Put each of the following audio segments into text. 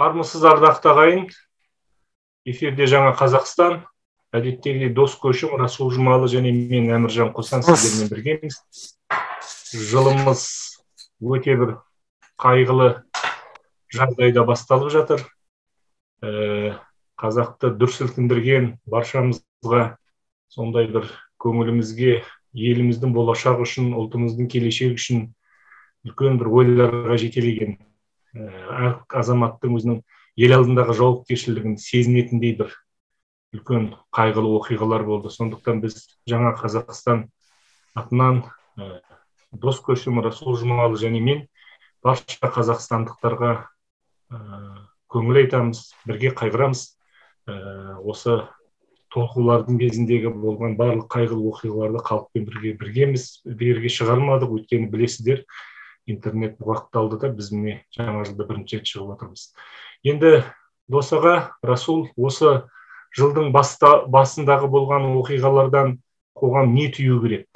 Армысыз, ардақты ағайын. Эфирде Жаңа Қазақстан. Әдеттегідей дос көшім Расул Жұмалы және мен Әміржан Қосан сіздермен біргеміз. Жылымыз өте бір қайғылы жағдайда басталып жатыр. Қазақты дүр сілкіндірген баршамызға сондай бір көңілімізге, еліміздің болашағы үшін, ұлтымыздың келешегі үшін үлкен бір ойларға жетелеген, әр азаматтың өзінің ел алдындағы жауапкершілігін сезінетіндей бір үлкен қайғылы оқиғалар болды. Сондықтан біз Жаңа Қазақстан атынан дос көшім Расул Жұмалы және мен барша қазақстандықтарға көңіл айтамыз, бірге қайғырамыз. Осы толқулардың кезіндегі болған барлық қайғылы оқиғаларды халықпен бірге біргеміз, берге шығармадық, өйткені білесіздер, интернет бұғақталды да, біз міне жаңа жылда бірінші рет шығып отырмыз. Енді дос аға Расул, осы жылдың басындағы болған оқиғалардан қоғам не түю керек?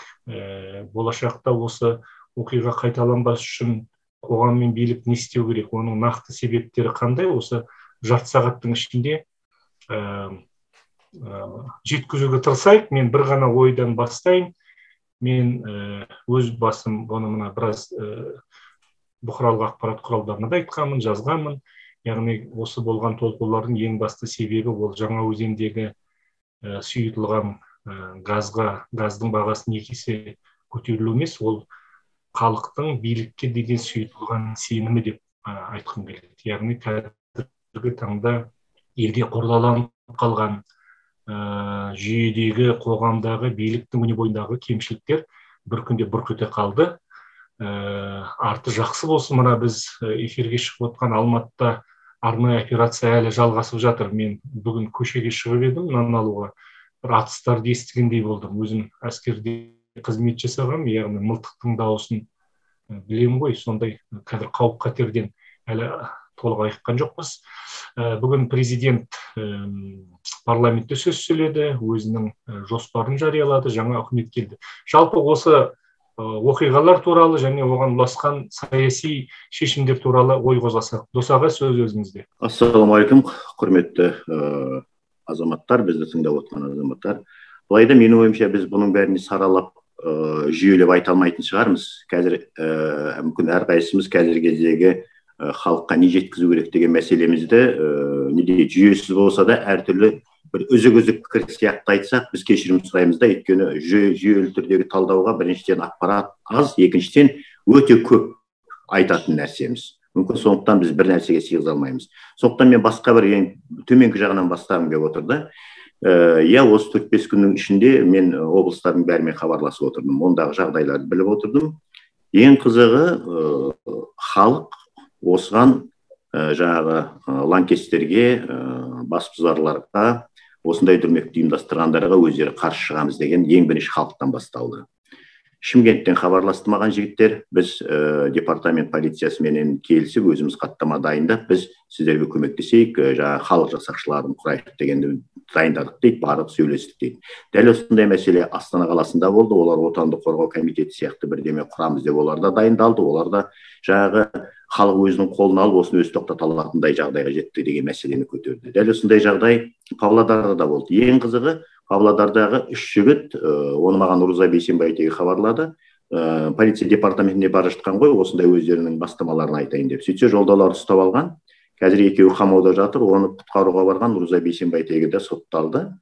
Болашақта осы оқиға қайталанбас үшін қоғам мен билік не істеу керек? Оның нақты себептері қандай? Осы жарты сағаттың ішінде жеткізуге тырысайық. Мен бір ғана ойдан бастайын. Мен өз басым оны мына біраз бұқаралық ақпарат құралдарына да айтқанмын, жазғанмын. Яғни осы болған толқулардың ең басты себебі ол Жаңа өзендегі сұйытылған газдың бағасын екі есе көтерілу емес, ол халықтың билікке деген сұйытылған сенімі деп айтқым келеді. Яғни қазіргі таңда елде қорланып қалған жүйедегі, қоғамдағы, биліктің өне бойындағы кемшіліктер бір күнде бұрқ ете қалды. Арты жақсы болсын, мына біз эфирге шығып отқан Алматыда арнайы операция әлі жалғасып жатыр. Мен бүгін көшеге шығып едім, нан алуға, бір атыстарды естігендей болдым. Өзім әскерде қызмет жасағам, яғни мылтықтың дауысын білемін ғой, сондай қазір қауіп қатерден әлі толық айыққан жоқпыз. Бүгін президент парламентте сөз сөйледі, өзінің жоспарын жариялады, жаңа үкімет келді. Жалпы осы оқиғалар туралы және оған ұласқан саяси шешімдер туралы ой қозғасақ. Дос аға, сөз өзіңізде. Ассалаумағалейкум, құрметті азаматтар, бізді тыңдап отырған азаматтар. Былай да менің ойымша біз бұның бәрін саралап, жүйелеп айта алмайтын шығармыз. Қазір мүмкін әрқайсымыз қазіргі кездегі халыққа не жеткізу керек деген мәселемізді неде жүйесіз болса да әртүрлі бір үзік-үзік пікір сияқты айтсақ, біз кешірім сұраймыз да, өйткені жүйелі түрдегі талдауға біріншіден ақпарат аз, екіншіден өте көп айтатын нәрсеміз. Мүмкін сондықтан біз бір нәрсеге сыйғыза алмаймыз. Сондықтан мен басқа бір ең төменгі жағынан бастағым келіп отыр да. Иә, осы 4-5 күннің ішінде мен облыстардың бәрімен хабарласып отырдым, ондағы жағдайларды біліп отырдым. Ең қызығы, халық осыған жаңағы лаңкестерге, басбұзарларға, осындай дүрмекті ұйымдастырғандарға өздері қарсы шығамыз деген ең бірінші халықтан басталды. Шымкенттен хабарласты маған жігіттер, біз департамент полициясыменен келісіп, өзіміз хаттама дайындап, біз сіздерге көмектесейік, жаңағы халық жасақшыларын құрайық дегенді дайындадық дейді, барып сөйлестік дейді. Дәл осындай мәселе Астана қаласында болды, олар Отанды қорғау комитеті сияқты бірдеме құрамыз деп олар да дайындалды, олар да жаңағы халық өзінің қолына алып, осыны өзі тоқтата алатындай жағдайға жетті деген мәселені көтерді. Дәл осындай жағдай Павлодарда да болды. Ең қызығы, Павлодардағы 3 жігіт, оны маған Руза Бейсенбай хабарлады, полиция департаментіне бара жатқан ғой, осындай өздерінің бастамаларын айтайын деп. Сөйтсе жолдалар ұстап алған, қазір екеуі қамауда жатыр, оны құтқаруға барған Руза Бейсенбай да сотталды.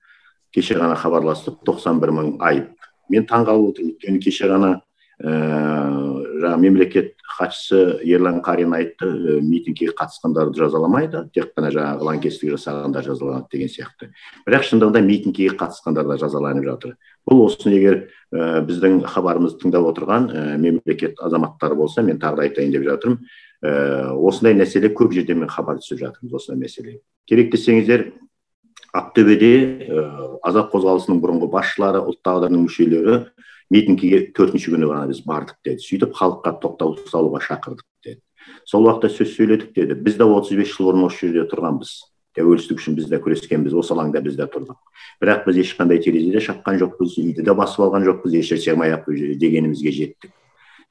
Кеше ғана хабарластық, 91 мың айып. Мен таңғалып отырмын, өйткені кеше ғана жаңа мемлекет хатшысы Ерлан Қарин айтты, митингке қатысқандарды жазаламайды, тек қана жаңағы лаңкестік жасағандар жазаланады деген сияқты. Бірақ шындығында митингке қатысқандар да жазаланып жатыр. Бұл осыны егер біздің хабарымызды тыңдап отырған мемлекет азаматтары болса, мен тағы да айтайын деп жатырмын. Осындай мәселе көп жерден мен хабар түсіп жатырмыз, осындай мәселе. Керек десеңіздер, Ақтөбеде Азат қозғалысының бұрынғы басшылары, ұлттық аударының мүшелері митингіге 4-ші күні ғана біз бардық деді. Сөйтіп халыққа тоқтау салуға шақырдық деді. Сол уақытта сөз сөйледік деді. Біз де 35 жыл бұрын осы жерде тұрғанбыз. Тәуелсіздік үшін біз де күрескенбіз, осы алаңда біз де тұрдық. Бірақ біз ешқандай терезеде шапқан жоқпыз, үйді де басып алған жоқпыз, еш жерге алмай-ақ дегенімізге жеттік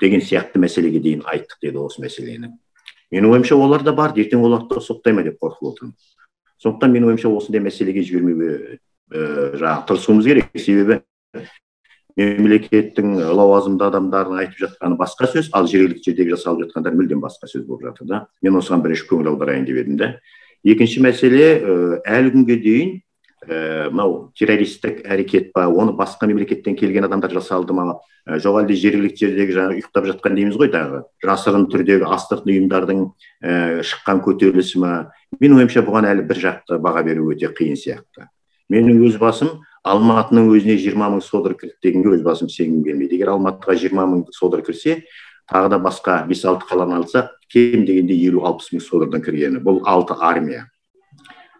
деген сияқты мәселеге дейін айттық деді осы мәселені. Менің ойымша, олар да бар, ертең оларды да соттай ма деп қорқып отырмын. Сондықтан менің ойымша, осындай мәселеге жібермеуге жаңағы тырысуымыз керек. Себебі мемлекеттің лауазымды адамдарының айтып жатқаны басқа сөз, ал жергілікті жердегі жасалып жатқандар мүлдем басқа сөз болып жатыр да. Мен осыған бірінші көңіл аударайын деп едім да. Екінші мәселе, әлі күнге дейін мынау террористік әрекет па, оны басқа мемлекеттен келген адамдар жасалды ма, жоқ әлде жергілікті жердегі жаңағы ұйықтап жатқан дейміз ғой, тағы жасырын түрдегі астыртын ұйымдардың шыққан көтерілісі ма? Менің ойымша, бұған әлі бір жақты баға беру өте қиын сияқты. Менің өз басым, Алматының өзіне 20 мың содыр кірді дегенге өз басым сенгім келмейді. Егер Алматыға 20 мың содыр кірсе, тағы да басқа 5-6 қаланы алсақ, кем дегенде 50-60 мың содырдың кіргені. Бұл 6 армия.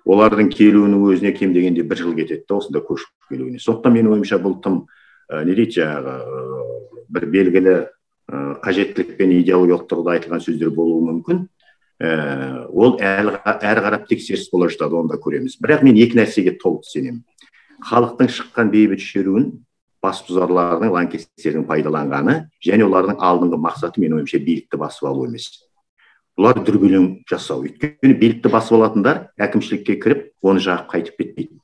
Олардың келуінің өзіне кем дегенде бір жыл кетеді да, осында көшіп келуіне. Сондықтан менің ойымша, бұл тым не дейді, жаңағы бір белгілі қажеттілік пен идеологиялық тұрғыда айтылған сөздер болуы мүмкін. Ол әрі қарап тексеріс бола жатады, оны да көреміз. Бірақ мен екі нәрсеге толық сенемін. Халықтың шыққан бейбіт шеруін басбұзарлардың, лаңкестердің пайдаланғаны және олардың алдыңғы мақсаты, менің ойымша, билікті басып алу емес. Бұлар дүрбелең жасау. Өйткені билікті басып алатындар әкімшілікке кіріп, оны жағып қайтып кетпейді.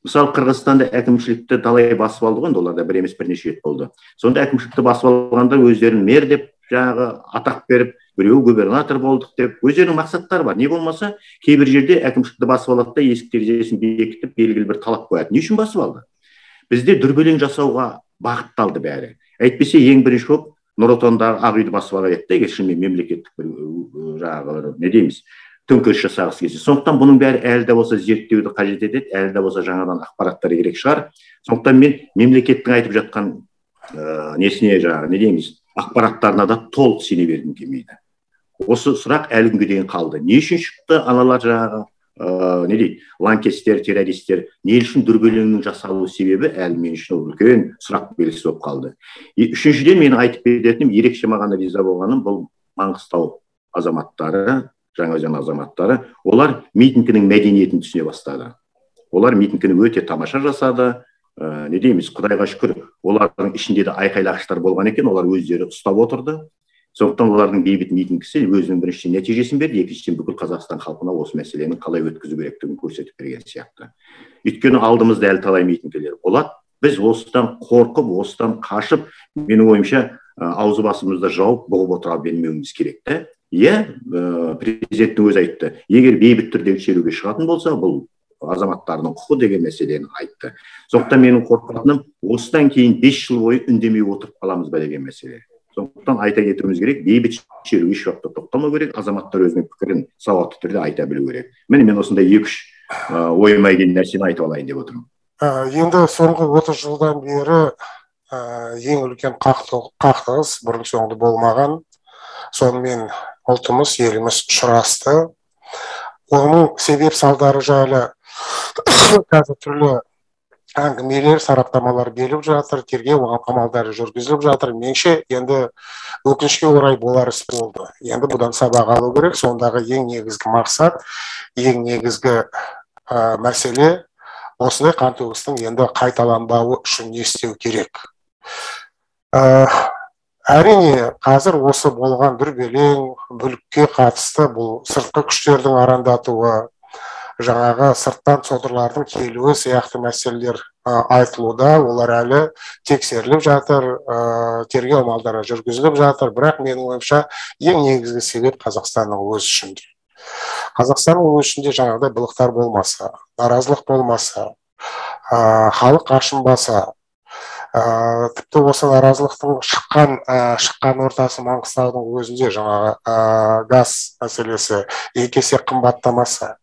Мысалы, Қырғызстанда әкімшілікті талай басып алды ғой, енді оларда бір емес, бірнеше рет болды. Сонда әкімшілікті басып алғандар өздерін мэр деп жаңағы атақ беріп, біреуі губернатор болдық деп, өздерінің мақсаттары бар. Не болмаса, кейбір жерде әкімшілікті басып алады да, есік терезесін бекітіп, белгілі бір талап қояды. Не үшін басып алды? Бізде дүрбелең жасауға бағытталды бәрі. Әйтпесе, ең бірінші болып Нұр Отандағы Ақ үйді басып алар еді де, егер шынымен мемлекеттік бір жаңағы не дейміз, төңкеріс жасағысы келсе. Сондықтан бұның бәрі әлі де болса зерттеуді қажет етеді, әлі де болса жаңадан ақпараттар керек шығар. Сондықтан мен мемлекеттің айтып жатқан несіне, жаңағы не дейміз, ақпараттарына да толық сене бергім келмейді. Осы сұрақ әлі күнге дейін қалды. Не үшін шықты аналар, жаңағы не дейді, лаңкестер, террористер, не үшін дүрбелеңнің жасалу себебі әлі мен үшін ол үлкен сұрақ белгісі болып қалды. Үшіншіден, мен айтып кететінім, ерекше маған риза болғаным, бұл Маңғыстау азаматтары, Жаңаөзен азаматтары, олар митингінің мәдениетін түсіне бастады. Олар митингіні өте тамаша жасады. Не дейміз, Құдайға шүкір, олардың ішінде де айқайлағыштар болған екен, олар өздері ұстап отырды. Сондықтан олардың бейбіт митингісі өзінің біріншіден нәтижесін берді, екіншіден бүкіл Қазақстан халқына осы мәселені қалай өткізу керектігін көрсетіп берген сияқты. Өйткені алдымызда әлі талай митингілер болады. Біз осыдан қорқып, осыдан қашып, менің ойымша, аузы басымызды жауып, бұғып отыра бермеуіміз керек те. Иә, президенттің өзі айтты, егер бейбіт түрдегі шеруге шығатын болса, бұл азаматтарының құқы деген мәселені айтты. Сондықтан менің қорқатыным, осыдан кейін 5 жыл бойы үндемей отырып қаламыз ба деген мәселе. Сондықтан айта кетуіміз керек, бейбіт шеру еш уақытта тоқтамау керек, азаматтар өзінің пікірін сауатты түрде айта білу керек. Міне, мен осындай 2-3 ойыма келген нәрсені айтып алайын деп отырмын. Енді соңғы 30 жылдан бері ең үлкен қақтығыс бұрын соңды болмаған. Сонымен ұлтымыз, еліміз ұшырасты. Оның себеп салдары жайлы қазір түрлі әңгімелер, сараптамалар беріліп жатыр, тергеу амалдары жүргізіліп жатыр. Меніңше, енді өкінішке орай болар іс болды. Енді бұдан сабақ алу керек. Сондағы ең негізгі мақсат, ең негізгі мәселе осындай қантөгістің енді қайталанбауы үшін не істеу керек. Әрине, қазір осы болған дүрбелең, бүлікке қатысты бұл сыртқы күштердің арандатуы, жаңағы сырттан содырлардың келуі сияқты мәселелер айтылуда, олар әлі тексеріліп жатыр, тергеу амалдары жүргізіліп жатыр. Бірақ менің ойымша, ең негізгі себеп Қазақстанның өз ішінде. Қазақстанның өз ішінде жаңағыдай былықтар болмаса, наразылық болмаса, халық ашынбаса, тіпті осы наразылықтың шыққан ортасы Маңғыстаудың өзінде жаңағы газ мәселесі екі есе қымбаттамаса,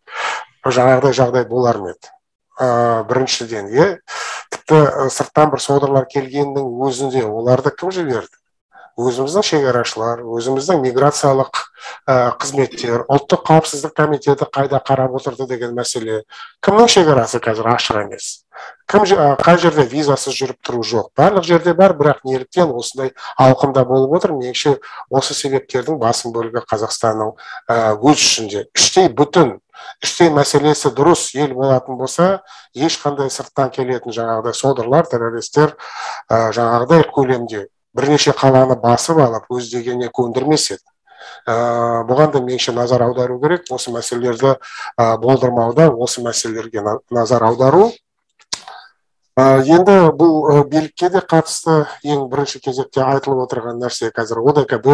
жаңағыдай жағдай болар ма еді? Біріншіден, тіпті сырттан бір содырлар келгеннің өзінде оларды кім жіберді? Өзіміздің шекарашылар, өзіміздің миграциялық қызметтер, ұлттық қауіпсіздік комитеті қайда қарап отырды деген мәселе. Кімнің шекарасы қазір ашық емес? Кім қай жерде визасыз жүріп тұру жоқ? Барлық жерде бар, бірақ неліктен осындай ауқымда болып отыр? Меніңше, осы себептердің басым бөлігі Қазақстанның өз ішінде. Іштей бүтін, іштей мәселесі дұрыс ел болатын болса, ешқандай сырттан келетін жаңағыдай содырлар, террористер жаңағыдай көлемде бірнеше қаланы басып алып, өз дегеніне көндірмес еді. Бұған да меніңше назар аудару керек. Осы мәселелерді болдырмауда осы мәселелерге назар аудару. Енді бұл билікке де қатысты ең бірінші кезекте айтылып отырған нәрсе қазір ОДКБ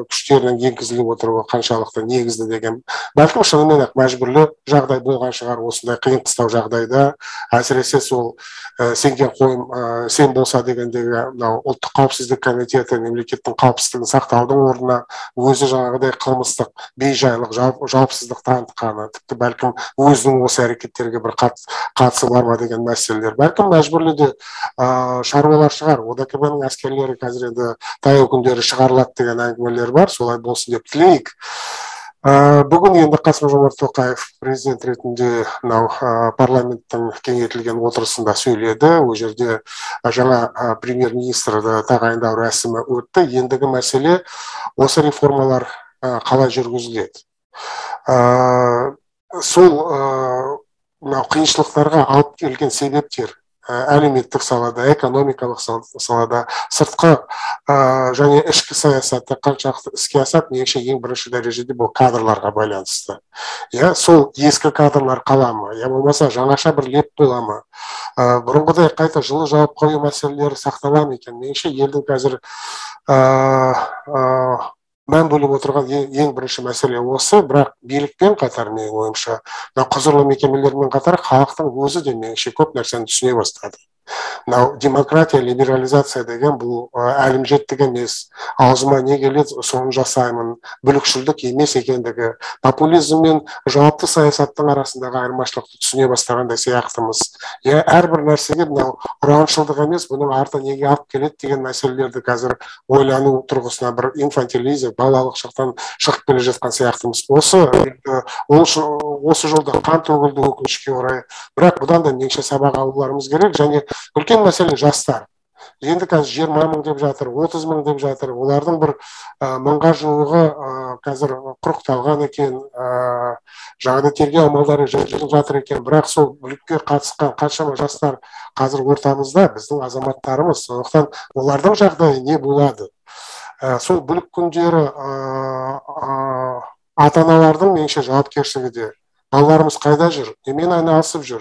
күштерінің енгізіліп отыруы қаншалықты негізді деген. Бәлкім шынымен ақ мәжбүрлі жағдай болған шығар осындай қиын қыстау жағдайда, әсіресе сол сенген қойым сен болса дегендегі мынау ұлттық қауіпсіздік комитеті мемлекеттің қауіпсіздігін сақтаудың орнына өзі жаңағыдай қылмыстық бейжайлық, жауапсыздық танытқаны, тіпті бәлкім өзінің осы әрекеттерге бір қатысы бар ма деген мәселелер. Бәлкім мәжбүрлі де шаруалар шығар. ОДКБ-ның әскерлері қазір енді таяу күндері шығарылады деген әңгімелер бар, солай болсын деп тілейік. Бүгін енді Қасым-Жомарт Тоқаев президент ретінде мынау парламенттің кеңейтілген отырысында сөйледі. Ол жерде жаңа премьер-министрді тағайындау рәсімі өтті. Ендігі мәселе осы реформалар қалай жүргізіледі. Сол мынау қиыншылықтарға алып келген себептер әлеуметтік салада, экономикалық салада, сыртқы және ішкі саясатта қаншалықты іске асады, меніңше ең бірінші дәрежеде бұл кадрларға байланысты. Я, сол ескі кадрлар қала ма, я болмаса жаңаша бір леп бола ма, бұрынғыдай қайта жылы жауап қою мәселелері сақтала ма екен? Меніңше елдің қазір мән бөліп отырған ең бірінші мәселе осы. Бірақ билікпен қатар, менің ойымша, мына құзырлы мекемелермен қатар халықтың өзі де меніңше көп нәрсені түсіне бастады. Мынау демократия, либерализация деген бұл әлімжеттік емес, аузыма не келеді соны жасаймын, бүлікшілдік емес екендігі, популизм мен жауапты саясаттың арасындағы айырмашылықты түсіне бастағандай сияқтымыз. Я, әрбір нәрсеге мынау ұраншылдық емес, бұның арты неге алып келеді деген мәселелерді қазір ойлану тұрғысынан бір инфантилизм, балалық шақтан шығып келе жатқан сияқтымыз. Осы жолда қан төгілді өкінішке орай, бірақ бұдан да меніңше сабақ алуларымыз керек. Және үлкен мәселе жастар. Енді қазір 20 мың деп жатыр, 30 мың деп жатыр. Олардың бір мыңға жуығы қазір құрықталған екен, жаңағыдай тергеу амалдары жүргізіліп жатыр екен. Бірақ сол бүлікке қатысқан қаншама жастар қазір ортамызда, біздің азаматтарымыз. Сондықтан олардың жағдайы не болады? Сол бүлік күндері ата-аналардың меніңше жауапкершілігі де. Балаларымыз қайда жүр, немен айналысып жүр?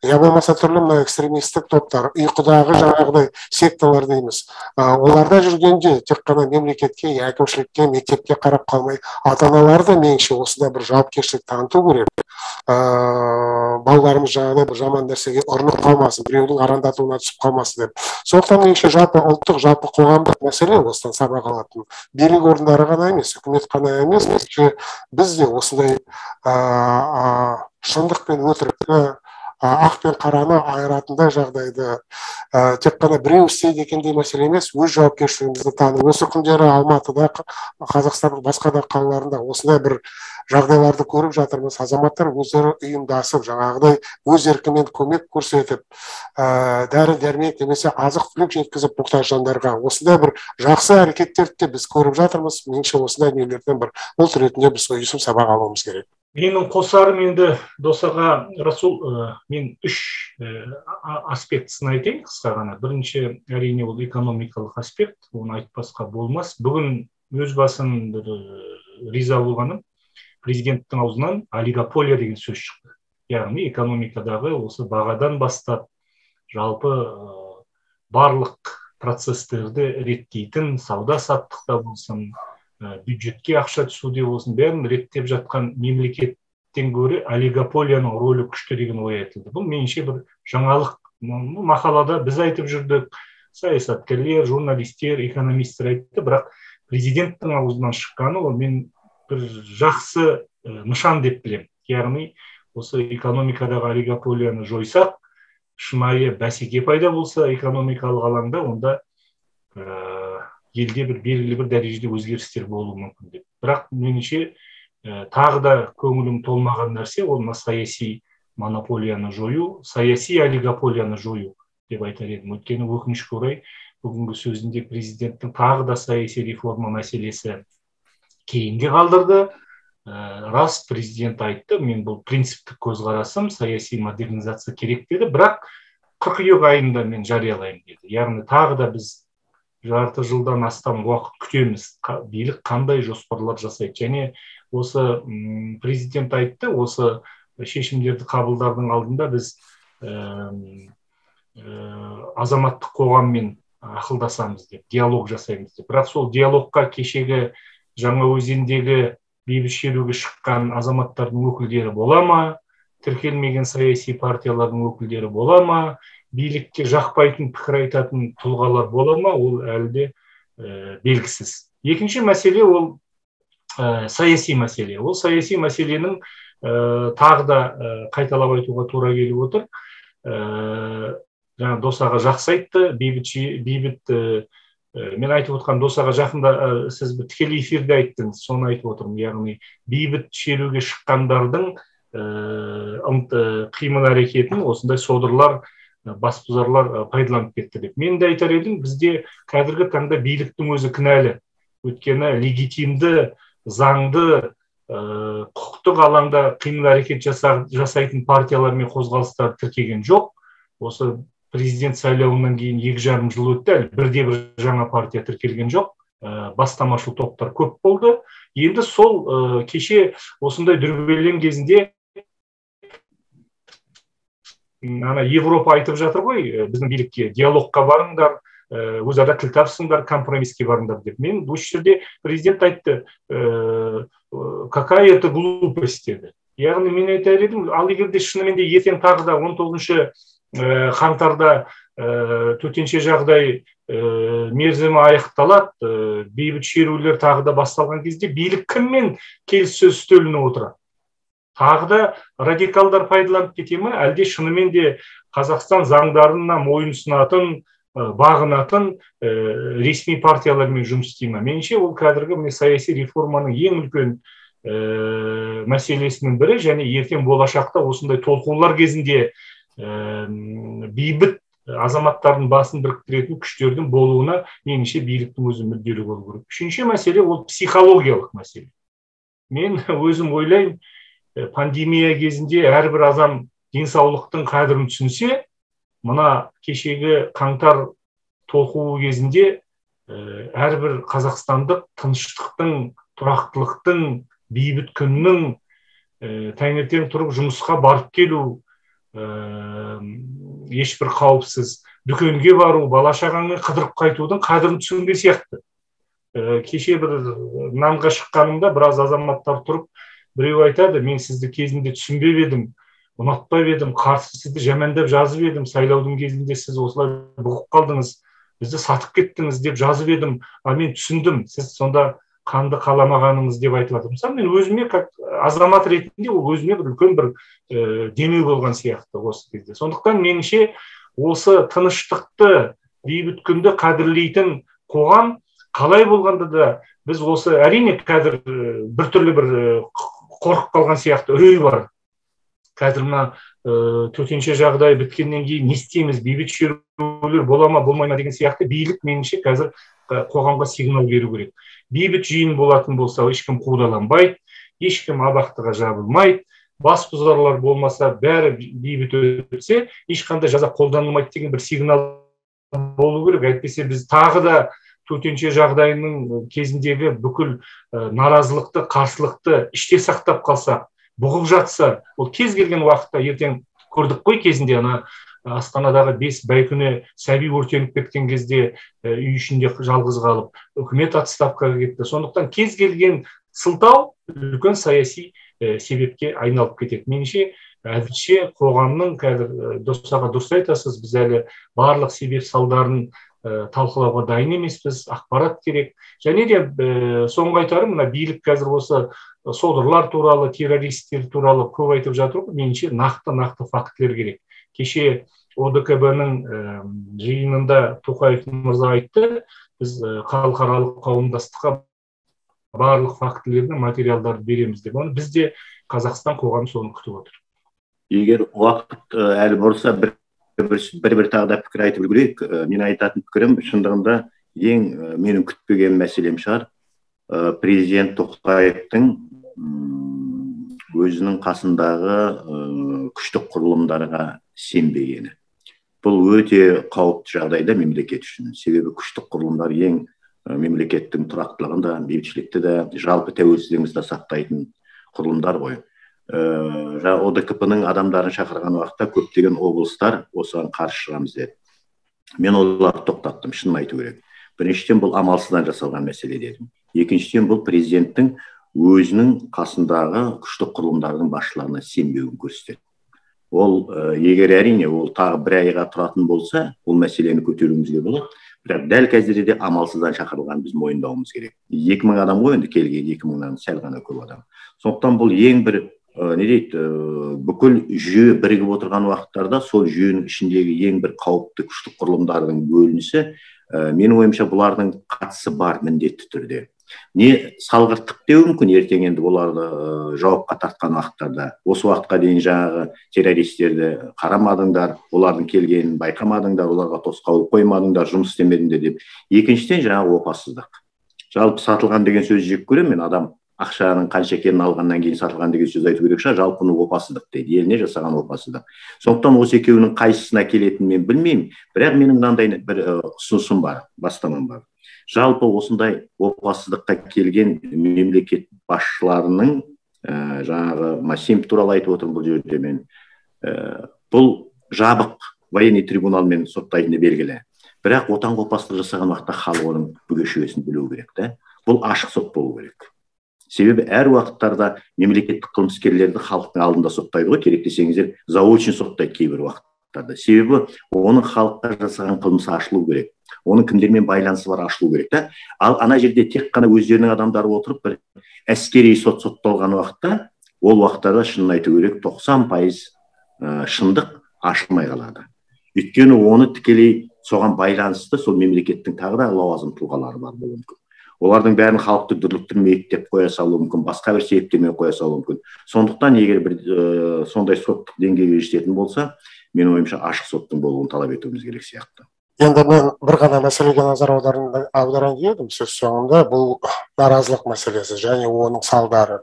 Я болмаса түрлі мына экстремистік топтар, ұйқыдағы жаңағыдай секталар дейміз. Оларда жүргенде тек қана мемлекетке, әкімшілікке, мектепке қарап қалмай, ата-аналар да меніңше осында бір жауапкершілік таныту керек. Балаларымыз жаңағыдай бір жаман нәрсеге ұрынып қалмасын, біреудің арандатуына түсіп қалмасын деп. Сондықтан меніңше жалпы ұлттық, жалпы қоғамдық мәселе осыдан сабақ алатын. Билік орындары ғана емес, үкімет қана емес, біз де осындай шындық пен өтірікті, ақ пен қараны айыратындай жағдайды тек қана біреу істейді екен деген мәселе емес, өз жауапкершілігімізді тану. Осы күндері Алматыда, Қазақстанның басқа да қалаларында осындай бір жағдайларды көріп жатырмыз. Азаматтар өздері ұйымдасып, жаңағыдай өз еркімен көмек көрсетіп, дәрі-дәрмек немесе азық-түлік жеткізіп мұқтаж жандарға осындай бір жақсы әрекеттерді де біз көріп жатырмыз. Меніңше осындай нелерден бір ұлт ретінде біз ұйысып сабақ алуымыз керек. Менің қосарым енді Досаға, Расул, мен үш аспектісін айтайын қысқа ғана. Бірінші, әрине, ол экономикалық аспект, оны айтпасқа болмас. Бүгін өз басым бір риза болғаным, президенттің аузынан олигополия деген сөз шықты. Яғни экономикадағы осы бағадан бастап жалпы барлық процестерді реттейтін, сауда-саттықта болсын, бюджетке ақша түсуде болсын, бәрін реттеп жатқан мемлекеттен гөрі олигополияның рөлі күшті деген ой айтылды. Бұл меніңше бір жаңалық. Мақалада біз айтып жүрдік, саясаткерлер, журналистер, экономистер айтты, бірақ президенттің аузынан шыққаны ол мен бір жақсы нышан деп білемін. Яғни осы экономикадағы олигополияны жойсақ, шынайы бәсеке пайда болса экономикалық алаңда, онда елде бір белгілі бір дәрежеде өзгерістер болуы мүмкін деп. Бірақ меніңше тағы да көңілім толмаған нәрсе ол мына саяси монополияны жою, саяси олигополияны жою деп айтар едім. Өйткені өкінішке орай бүгінгі сөзінде президенттің тағы да саяси реформа мәселесі кейінге қалдырды. Рас, президент айтты, мен бұл принциптік көзқарасым, саяси модернизация керек деді, бірақ қыркүйек айында мен жариялаймын деді. Яғни тағы да біз Жарты жылдан астам уақыт күтеміз. Билік қандай жоспарлар жасайды? Және осы президент айтты, осы шешімдерді қабылдардың алдында біз азаматтық қоғаммен ақылдасамыз деп, диалог жасаймыз деп. Бірақ сол диалогқа кешегі Жаңаөзендегі бейбіт шеруге шыққан азаматтардың өкілдері бола ма? Тіркелмеген саяси партиялардың өкілдері бола ма? Билікке жақпайтын пікір айтатын тұлғалар бола ма? Ол әлі де белгісіз. Екінші мәселе ол саяси мәселе. Ол саяси мәселенің тағы да қайталап айтуға тура келіп отыр. Жаңа Дос аға жақсы айтты, бейбіт мен айтып отқан Дос аға жақында сіз бір тікелей эфирде айттыңыз, соны айтып отырмын. Яғни бейбіт шеруге шыққандардың қимыл әрекетін осындай содырлар, басбұзарлар пайдаланып кетті деп. Мен де айтар едім, бізде қазіргі таңда биліктің өзі кінәлі. Өйткені легитимді, заңды, құқықтық алаңда қимыл әрекет жасайтын партиялар мен қозғалыстар тіркеген жоқ. Осы президент сайлауынан кейін 2,5 жыл өтті, әлі бірде бір жаңа партия тіркелген жоқ. Бастамашыл топтар көп болды. Енді сол кеше осындай дүрбелең кезінде ана Европа айтып жатыр ғой, біздің билікке диалогқа барыңдар, өзара тіл тапсыңдар, компромисске барыңдар деп. Мен осы жерде президент айтты, какая это глупость деді. Яғни мен айтар едім, ал егер де шынымен де ертең тағы да 19 қаңтарда төтенше жағдай мерзімі аяқталады, бейбіт шерулер тағы да басталған кезде билік кіммен келіссөз үстеліне отырады? Тағы да радикалдар пайдаланып кете ме, әлде шынымен де Қазақстан заңдарына мойынсұнатын, бағынатын ресми партиялармен жұмыс істей ме? Меніңше, ол қазіргі міне саяси реформаның ең үлкен мәселесінің бірі, және ертең болашақта осындай толқулар кезінде бейбіт азаматтардың басын біріктіретін күштердің болуына меніңше биліктің өзі мүдделі болу керек. Үшінші мәселе ол психологиялық мәселе. Мен өзім ойлаймын, пандемия кезінде әрбір адам денсаулықтың қадірін түсінсе, мына кешегі қаңтар толқуы кезінде әрбір қазақстандық тыныштықтың, тұрақтылықтың, бейбіт күннің, таңертең тұрып жұмысқа барып келу, ешбір қауіпсіз дүкенге бару, бала шағаңмен қыдырып қайтудың қадірін түсінген сияқты. Кеше бір нанға шыққанымда біраз азаматтар тұрып, біреу айтады, мен сізді кезінде түсінбеп едім, ұнатпап едім, қарсы сізді жамандап жазып едім, сайлаудың кезінде сіз осылай бұғып қалдыңыз, бізді сатып кеттіңіз деп жазып едім, а мен түсіндім, сіз сонда қанды қаламағаныңыз деп айтып жатыр. Мысалы, мен өзіме как азамат ретінде ол өзіме бір үлкен бір демеу болған сияқты осы кезде. Сондықтан меніңше осы тыныштықты, бейбіт күнді қадірлейтін қоғам қалай болғанда да біз осы әрине қазір біртүрлі бір қорқып қалған сияқты үрей бар. Қазір мына төтенше жағдай біткеннен кейін не істейміз, бейбіт шерулер бола ма, болмай ма деген сияқты билік меніңше қазір қоғамға сигнал беру керек. Бейбіт жиын болатын болса, ешкім қудаланбайды, ешкім абақтыға жабылмайды, бас бұзарлар болмаса, бәрі бейбіт өтсе, ешқандай жаза қолданылмайды деген бір сигнал болу керек. Әйтпесе біз тағы да төтенше жағдайының кезіндегі бүкіл наразылықты, қарсылықты іште сақтап қалса, бұғып жатса, ол кез келген уақытта ертең көрдік қой кезінде ана Астанадағы 5 бәйкүне сәби өртеніп кеткен кезде үй ішінде жалғыз қалып, үкімет отставкаға кетті. Сондықтан кез келген сылтау үлкен саяси себепке айналып кетеді. Меніңше, әзірше қоғамның қазір Дос аға дұрыс айтасыз, біз әлі барлық себеп салдарын талқылауға дайын емеспіз, ақпарат керек. Және де соңғы айтарым, мына билік қазір осы содырлар туралы, террористер туралы көп айтып жатыр ғой, меніңше нақты фактілер керек. Кеше ОДКБ-ның жиынында Тоқаев мырза айтты, біз халықаралық қауымдастыққа барлық фактілерді, материалдарды береміз деп. Оны біз де Қазақстан қоғамы соны күтіп отыр. Егер уақыт әлі болса, бір тағы да пікір айтып үлгерейік. Мен айтатын пікірім шындығында ең менің күтпеген мәселем шығар. Президент Тоқаевтың өзінің қасындағы күштік құрылымдарға сенбегені. Бұл өте қауіпті жағдайда мемлекет үшін. Себебі күштік құрылымдар ең мемлекеттің тұрақтылығын да, бейбітшілікті де, жалпы тәуелсіздігімізді де сақтайтын құрылымдар ғой. ОДКП-ның адамдарын шақырған уақытта көптеген облыстар осыған қарсы шығамыз деді. Мен оларды тоқтаттым, шынын айту керек. Біріншіден, бұл амалсыздан жасалған мәселе дедім. Екіншіден, бұл президенттің өзінің қасындағы күштік құрылымдардың басшыларына сенбеуін көрсетеді. Ол егер әрине ол тағы бір айға тұратын болса, ол мәселені көтеруімізге болады. Бірақ дәл қазірде де амалсыздан шақырылған біз мойындауымыз керек. 2000 адам ғой енді келген, 2000-нан сәл ғана көп адам. Сондықтан бұл ең бір не дейді, бүкіл жүйе бірігіп отырған уақыттарда сол жүйенің ішіндегі ең бір қауіпті күштік құрылымдардың бөлінісі, менің ойымша, бұлардың қатысы бар міндетті түрде. Не салғырттық деуі мүмкін ертең енді оларды жауапқа тартқан уақыттарда. Осы уақытқа дейін жаңағы террористерді қарамадыңдар, олардың келгенін байқамадыңдар, оларға тосқауыл қоймадыңдар, жұмыс істемедіңдер деп. Екіншіден, жаңағы опасыздық. Жалпы сатылған деген сөз жек көремін мен, адам ақшаның қанша екенін алғаннан кейін сатылған деген сөз айту керек шығар, жалпы бұны опасыздық дейді, еліне жасаған опасыздық. Сондықтан осы екеуінің қайсысына келетінін мен білмеймін, бірақ менің мынандай бір ұсынысым бар, бастамам бар. Жалпы осындай опасыздыққа келген мемлекет басшыларының, жаңағы Масимов туралы айтып отырмын бұл жерде мен, бұл жабық военный трибуналмен соттайтыны белгілі. Бірақ отанға опасыздық жасаған уақытта халық оның бүге-шүгесін білу керек та. Бұл ашық сот болу керек. Себебі әр уақыттарда мемлекеттік қылмыскерлерді халықтың алдында соттайды ғой, керек десеңіздер заочно соттайды кейбір уақыттарда. Себебі оның халыққа жасаған қылмысы ашылу керек. Оның кімдермен байланысы бар ашылу керек та. Ал ана жерде тек қана өздерінің адамдары отырып бір әскери сот сотталған уақытта, ол уақыттарда шынын айту керек, 90% шындық ашылмай қалады. Өйткені оны тікелей соған байланысты сол мемлекеттің тағы да лауазым тұлғалары бар болуы мүмкін. Олардың бәрін халықты дүрліктірмейік деп қоя салуы мүмкін, басқа бір себептермен қоя салуы мүмкін. Сондықтан егер бір сондай соттық деңгейге жететін болса, менің ойымша ашық соттың болуын талап етуіміз керек сияқты. Енді мен бір ғана мәселеге назар аударайын дедім сөз соңында, бұл наразылық мәселесі және оның салдары.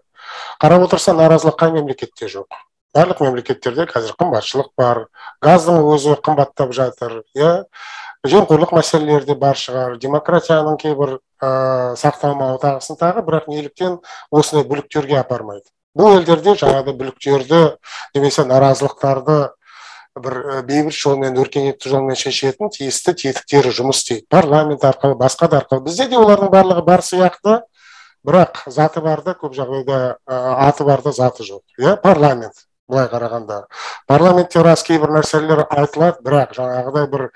Қарап отырса, наразылық қай мемлекетте жоқ. Барлық мемлекеттерде қазір қымбатшылық бар, газдың өзі қымбаттап жатыр, иә? Жемқорлық мәселелері де бар шығар, демократияның кейбір сақталмауы тағысын тағы, бірақ неліктен осындай бүліктерге апармайды? Бұл елдерде жаңағыдай бүліктерді немесе наразылықтарды бір бейбіт жолмен, өркениетті жолмен шешетін тиісті тетіктері жұмыс істейді. Парламент арқылы, басқа да арқылы. Бізде де олардың барлығы бар сияқты, бірақ заты бар да, көп жағдайда аты бар да, заты жоқ. Иә, парламент былай қарағанда. Парламентте рас кейбір нәрселер айтылады, бірақ жаңағыдай бір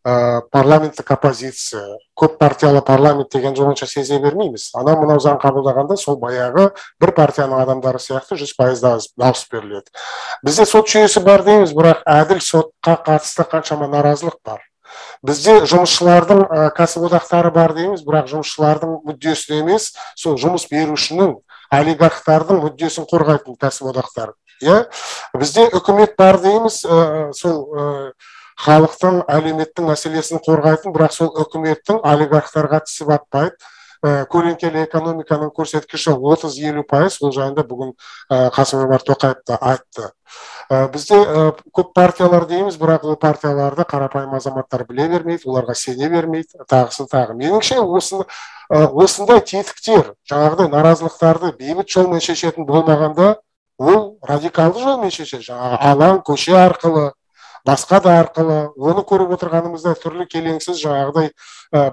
парламенттік оппозиция, көп партиялы парламент деген онша сезе бермейміз. Анау мынау заң қабылдағанда сол баяғы бір партияның адамдары сияқты 100% дауыс беріледі. Бізде сот жүйесі бар дейміз, бірақ әділ сотқа қатысты қаншама наразылық бар. Бізде жұмысшылардың кәсіподақтары бар дейміз, бірақ жұмысшылардың мүддесін емес, сол жұмыс берушінің, олигархтардың мүддесін қорғайтын кәсіподақтар. Иә? Бізде үкімет бар дейміз, сол халықтың, әлеуметтің мәселесін қорғайтын, бірақ сол үкіметтің олигархтарға тісі батпайды. Көлеңкелі экономиканың көрсеткіші 30-50%, ол жайында бүгін Қасым-Жомарт Тоқаев та айтты. Бізде көп партиялар дейміз, бірақ ол партияларды қарапайым азаматтар біле бермейді, оларға сене бермейді, тағысын тағы. Меніңше осындай тетіктер, жаңағыдай наразылықтарды бейбіт жолмен шешетін болмағанда, ол радикалды жолмен шешеді, жаңағы алаң, көше арқылы, басқа да арқылы. Оны көріп отырғанымызда түрлі келеңсіз жаңағыдай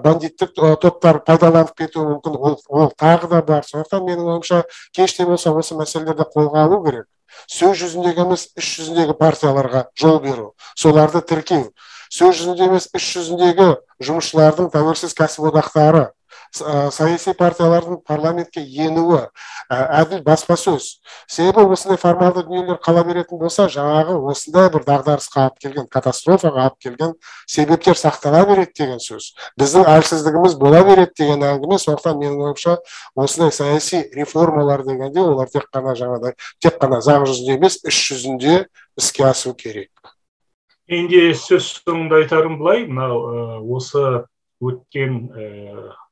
бандиттік топтар пайдаланып кетуі мүмкін, ол тағы да бар. Сондықтан менің ойымша, кеш те болса осы мәселелерді қолға алу керек. Сөз жүзіндегі емес, іс жүзіндегі партияларға жол беру, соларды тіркеу. Сөз жүзінде емес, іс жүзіндегі жұмысшылардың тәуелсіз кәсіподақтары, саяси партиялардың парламентке енуі, әділ баспасөз. Себебі осындай формалды дүниелер қала беретін болса, жаңағы осындай бір дағдарысқа алып келген, катастрофаға алып келген себептер сақтала береді деген сөз. Біздің әлсіздігіміз бола береді деген әңгіме. Сондықтан менің ойымша, осындай саяси реформалар дегенде олар тек қана жаңағыдай, тек қана заң жүзінде емес, іс жүзінде іске асу керек. Енді сөз соңында айтарым былай, мынау осы өткен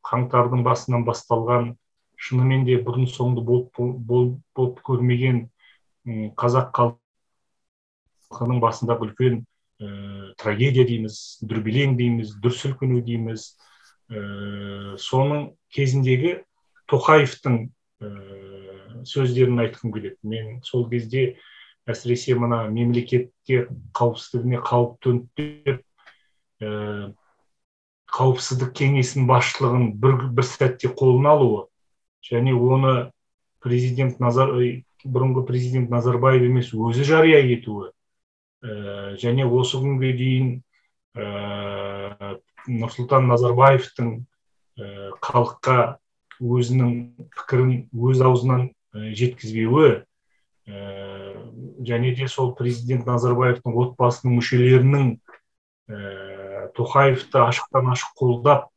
қаңтардың басынан басталған, шынымен де бұрын соңды болып көрмеген қазақ халқының басындағы үлкен Трагедия дейміз, дүрбелең дейміз, дүр сілкіну дейміз. Соның кезіндегі Тоқаевтың сөздерін айтқым келеді. Мен сол кезде әсіресе мына мемлекетке қауіпсіздігіне қауіп төніп деп, қауіпсіздік кеңесінің басшылығын бір сәтте қолына алуы және оны президент бұрынғы президент Назарбаев емес өзі жария етуі, және осы күнге дейін Нұрсұлтан Назарбаевтың халыққа өзінің пікірін өз аузынан жеткізбеуі, және де сол президент Назарбаевтың отбасының мүшелерінің Тоқаевты ашықтан ашық қолдап,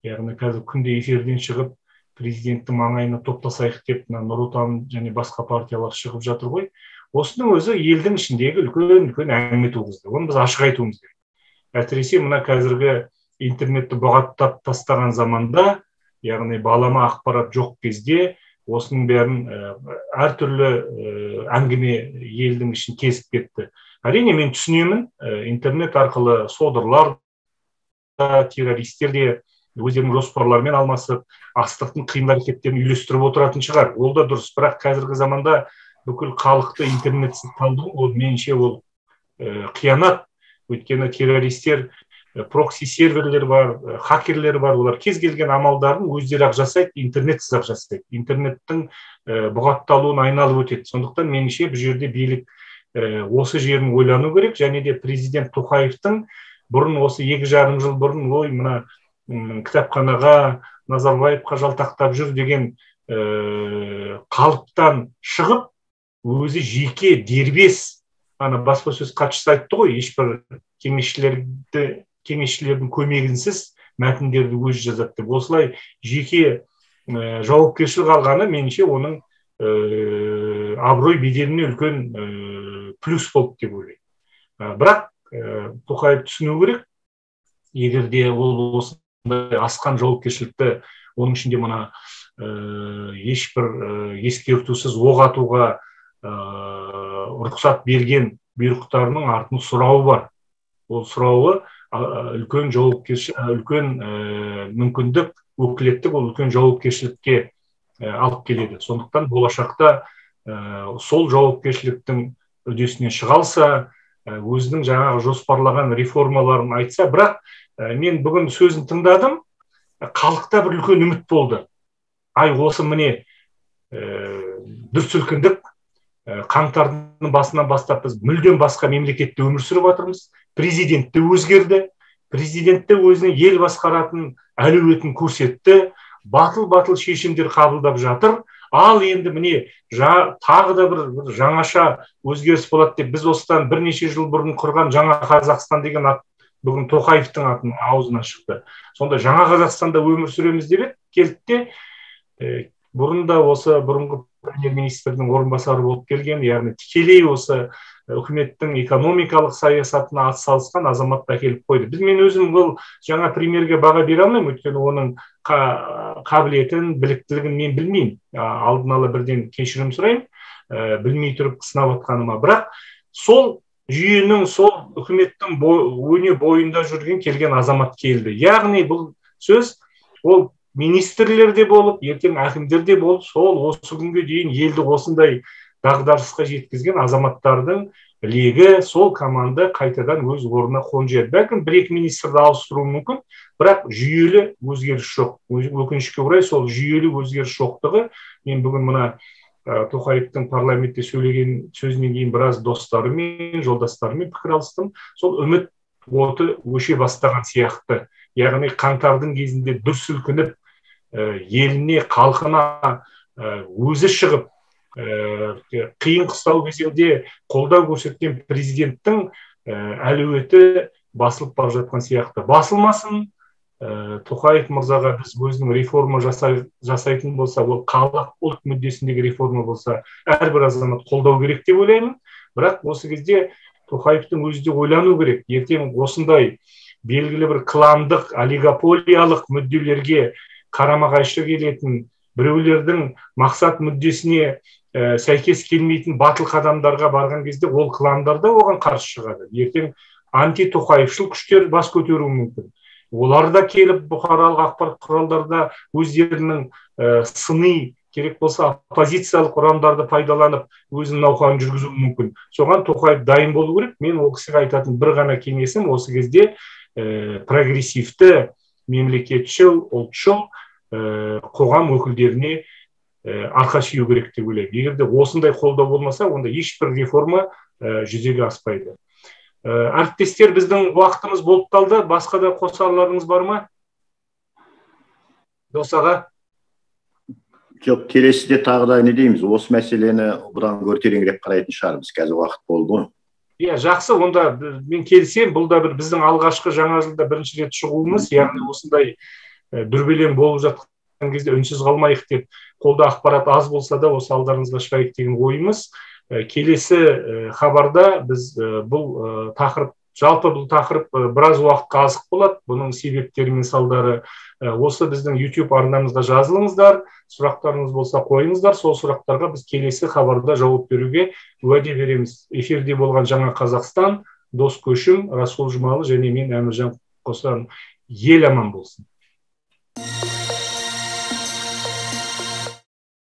яғни қазір күнде эфирден шығып президенттің маңайына топтасайық деп мына Нұр Отан және басқа партиялар шығып жатыр ғой. Осының өзі елдің ішіндегі үлкен әңгіме туғызды. Оны біз ашық айтуымыз керек. Әсіресе мына қазіргі интернетті бұғаттап тастаған заманда, яғни балама ақпарат жоқ кезде, осының бәрін әртүрлі әңгіме елдің ішін кесіп кетті. Әрине мен түсінемін, интернет арқылы содырлар да, террористер де өздерінің жоспарларымен алмасып, астыртын қимыл әрекеттерін үйлестіріп отыратын шығар. Ол да дұрыс, бірақ қазіргі заманда бүкіл халықты интернетсіз қалдыру, ол меніңше ол қиянат. Өйткені террористер, прокси серверлер бар, хакерлер бар, олар кез келген амалдарын өздері ақ жасайды, интернетсіз ақ жасайды. Интернеттің бұғатталуын айналып өтеді. Сондықтан меніңше бұл жерде билік осы жерін ойлану керек. Және де президент Тоқаевтың бұрын осы 2,5 жыл бұрын ой мына кітапханаға Назарбаевқа жалтақтап жүр деген қалыптан шығып, өзі жеке дербес, ана баспасөз хатшысы айтты ғой, ешбір кеңесшілердің көмегінсіз мәтіндерді өзі жазады деп. Осылай жеке жауапкершілік алғаны меніңше оның абырой беделіне үлкен плюс болды деп ойлаймын. Бірақ Тоқаев түсіну керек, егер де ол осындай асқан жауапкершілікті, оның ішінде мына ешбір ескертусіз оқ атуға рұқсат берген бұйрықтарының артын сұрауы бар. Ол сұрауы үлкен жауапкершілік, үлкен мүмкіндік, өкілеттік, ол үлкен жауапкершілікке алып келеді. Сондықтан болашақта сол жауапкершіліктің үдесінен шыға алса, өзінің жаңағы жоспарлаған реформаларын айтса, бірақ мен бүгін сөзін тыңдадым, халықта бір үлкен үміт болды. Ай, осы міне дүр сілкіндік, қаңтардың басынан бастап біз мүлдем басқа мемлекетте өмір сүріп жатырмыз. Президент те өзгерді, президент те өзінің ел басқаратын әлеуетін көрсетті, батыл-батыл шешімдер қабылдап жатыр. Ал енді міне тағы да бір жаңаша өзгеріс болады деп біз осыдан бірнеше жыл бұрын құрған Жаңа Қазақстан деген ат бүгін Тоқаевтың атының аузынан шықты. Сонда Жаңа Қазақстанда өмір сүреміз деп келді де, бұрын да осы бұрынғы премьер-министрдің орынбасары болып келген, яғни тікелей осы үкіметтің экономикалық саясатына атсалысқан азаматты әкеліп қойды. Біз мен өзім бұл жаңа премьерге баға бере алмаймын, өйткені оның қабілетін, біліктілігін мен білмеймін. Алдын ала бірден кешірім сұраймын, білмей тұрып сынап атқаныма. Бірақ сол жүйенің, сол үкіметтің өне бойында жүрген келген азамат келді. Яғни бұл сөз ол министрлер де болып, ертең әкімдер де болып, сол осы күнге дейін елді осындай дағдарысқа жеткізген азаматтардың легі, сол команда қайтадан өз орнына қонжиды. Бәлкім бір-екі министрді ауыстыруы мүмкін, бірақ жүйелі өзгеріс жоқ. Өкінішке орай сол жүйелі өзгеріс жоқтығы, мен бүгін мына Тоқаевтың парламентте сөйлеген сөзінен кейін біраз достарыммен, жолдастарыммен пікір алыстым. Сол үміт оты өше бастаған сияқты. Яғни қаңтардың кезінде дүр сілкініп, еліне, халқына өзі шығып, қиын қыстау кезеңде қолдау көрсеткен президенттің әлеуеті басылып бара жатқан сияқты. Басылмасын, Тоқаев мырзаға біз өзінің реформа жасайтын болса, ол халық, ұлт мүддесіндегі реформа болса, әрбір азамат қолдау керек деп ойлаймын. Бірақ осы кезде Тоқаевтың өзі де ойлану керек. Ертең осындай белгілі бір кландық, олигополиялық мүдделерге қарама-қайшы келетін, біреулердің мақсат мүддесіне Сәйкес келмейтін батыл қадамдарға барған кезде ол кландар да оған қарсы шығады. Ертең анти-тоқаевшыл күштер бас көтеруі мүмкін. Олар да келіп бұқаралық ақпарат құралдарда өздерінің сыни, керек болса оппозициялық ұрандарды пайдаланып өзінің науқанын жүргізуі мүмкін. Соған Тоқаев дайын болу керек. Мен ол кісіге айтатын бір ғана кеңесім: осы кезде прогрессивті, мемлекетшіл, ұлтшыл қоғам өкілдеріне арқа сүйеу керек деп ойлаймын. Егер де осындай қолдау болмаса, онда ешбір реформа жүзеге аспайды. Әріптестер, біздің уақытымыз болып қалды. Басқа да қосарларыңыз бар ма? Дос аға? Жоқ, келесіде тағы да не дейміз, осы мәселені бұдан гөрі тереңірек қарайтын шығармыз. Қазір уақыт болды ғой. Иә, жақсы, онда мен келісемін. Бұл да бір біздің алғашқы жаңа жылда бірінші рет шығуымыз, яғни осындай дүрбелең болып жатқан кезде үнсіз қалмайық деп, қолда ақпарат аз болса да осы алдарыңызға шығайық деген ойымыз. Келесі хабарда біз бұл тақырып, жалпы бұл тақырып біраз уақытқа азық болады, бұның себептері мен салдары. Осы біздің YouTube арнамызға жазылыңыздар, сұрақтарыңыз болса қойыңыздар, сол сұрақтарға біз келесі хабарда жауап беруге уәде береміз. Эфирде болған Жаңа Қазақстан, Дос Көшім, Расул Жұмалы және мен, Әміржан Қосан. Ел аман болсын.